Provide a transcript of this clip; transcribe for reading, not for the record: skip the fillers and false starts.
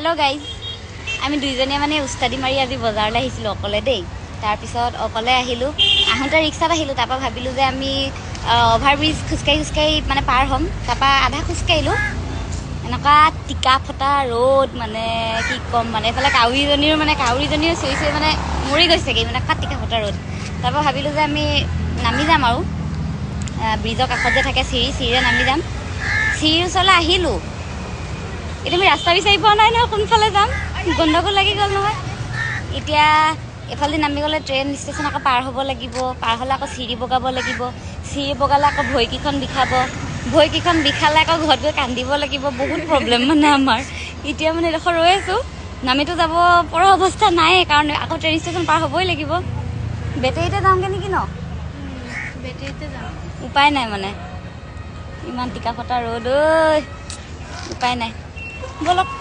Hello' guys, আমি দুইজনীয়ে মানে উস্তাদি মাৰি আজি বজাৰলৈ আহিছিলোঁ অকলে দেই। তাৰপিছত অকলে আহিলোঁ, আহোঁতে ৰিক্সাত আহিলোঁ। তাৰপৰা ভাবিলোঁ যে আমি অভাৰ ব্ৰিজ খোজকাঢ়ি খোজকাঢ়ি মানে পাৰ হ'ম। তাৰপৰা আধা খোজকাঢ়িলোঁ, এনেকুৱা টিকা ফটা ৰ'দ, মানে কি ক'ম, মানে এইফালে কাউৰীজনীও চিঞৰি চিঞৰি মানে মৰি গৈছেগৈ, মানে এনেকুৱা টিকা ফটা ৰ'দ। তাৰপৰা ভাবিলোঁ যে আমি নামি যাম আৰু ব্ৰিজৰ কাষত যে থাকে চিৰি, চিৰিৰে নামি যাম। চিৰিৰ ওচৰলৈ আহিলোঁ, এতিয়া আমি ৰাস্তা বিচাৰি পোৱা নাই নহয়, কোনফালে যাম, গণ্ডগোল লাগি গ'ল নহয়। এতিয়া এইফালেদি নামি গ'লে ট্ৰেইন ষ্টেচন আকৌ পাৰ হ'ব লাগিব, পাৰ হ'লে আকৌ চিৰি বগাব লাগিব, চিৰি বগালে আকৌ ভৰিকেইখন বিষাব, ভৰিকেইখন বিষালে আকৌ ঘৰত গৈ কান্দিব লাগিব। বহুত প্ৰব্লেম মানে আমাৰ। এতিয়া মানে এডোখৰ ৰৈ আছোঁ, নামিতো যাব পৰা অৱস্থা নাই, কাৰণ আকৌ ট্ৰেইন ষ্টেচন পাৰ হ'বই লাগিব। বেটেৰীতে যাওঁগৈ নেকি ন? বেটেৰীতে যাম। উপায় নাই মানে, ইমান টিকা ফটা ৰ'দ ঐ, উপায় নাই, ব'লক।